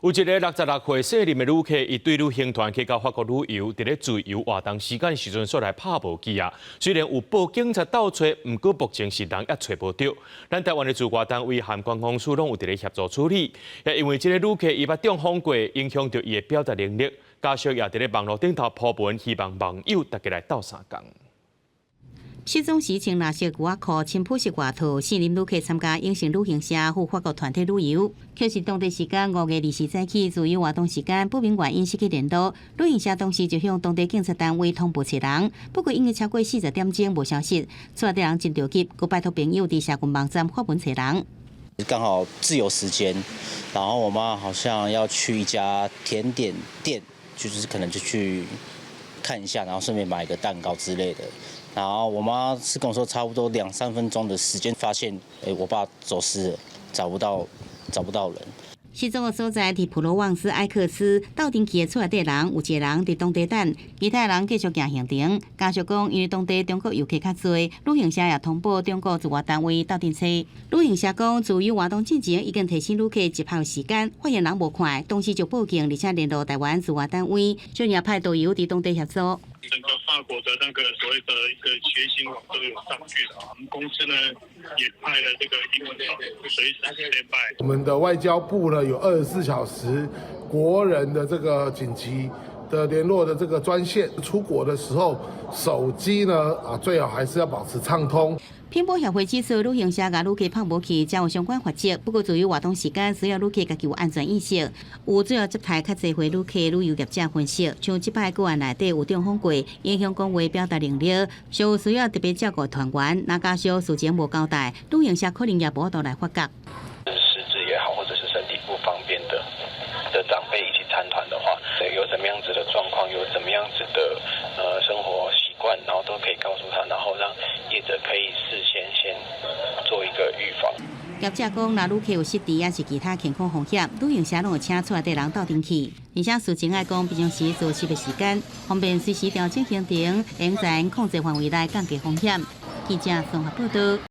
有一个66歲姓林的旅客，伊對旅行團去到法國旅遊，佇咧自由活動時間時陣，煞來拍無去啊！雖然有報警察鬥揣，毋過目前是人猶揣無著。咱台灣的駐外單位和觀光署攏有佇咧協助處理。也因為這個旅客伊捌中風過，影響著伊的表達能力，家屬也佇咧網路頂頭鋪文，希望網友大家來鬥相共。失蹤時穿藍色牛仔褲、深膚色外套，姓林旅客參加永盛旅行社赴法國團體旅遊。卻是當地時間5月20早起，自由活動時間不明原因失去聯絡。旅行社當時就向當地警察單位通報揣人，不過已經超過40點鐘無消息，厝內底人真著急，閣拜託朋友佇社群網站發文揣人。剛好自由時間，然後我媽好像要去一家甜點店，就是可能就去看一下，然後順便買一個蛋糕之類的。然後我媽是跟我說，差不多兩三分鐘的時間，發現，欸，我爸走失了，找不到，找不到人。失蹤的所在佇普羅旺斯埃克斯，鬥陣去的厝內底人有一個人佇當地等，其他人繼續行行程。家屬講，因為當地中國遊客較濟，旅行社也通報中國駐外單位鬥陣揣。旅行社講，自由活動進前已經提醒旅客集合時間，發現人無看，當時就報警，而且聯絡台灣駐外單位，就也派導遊佇當地協助。整個法國的那個所謂的一個隨行網都有上去了，我們公司呢也派了這個英文導遊隨時 stand by。我們的外交部呢有24小時國人的這個緊急的聯絡的這個專線，出國的時候手機呢啊最好還是要保持暢通。品保協會指出，旅行社共旅客拍無去，才有相關罰則。不過，自由活動時間需要旅客家己有安全意識。有主要接待較濟歲旅客旅遊業者分析，像這擺個案內底有中風過，影響講話表達能力，所以需要特別照顧團員。若家屬事前無交代，旅行社可能也無法度來發覺。失智也好，或者是身體不方便的長輩一起參團的話，有怎麼樣子的狀況，有怎麼樣子的生活習慣，然後都可以告訴他，然後讓業者可以事先先做一個預防。業者講，若旅客有失智抑是其他健康風險，旅行社攏會請厝內底人鬥陣去，而且事前愛講平常時作息的時間，方便隨時調整行程，會用在控制範圍內降低風險。記者綜合報道。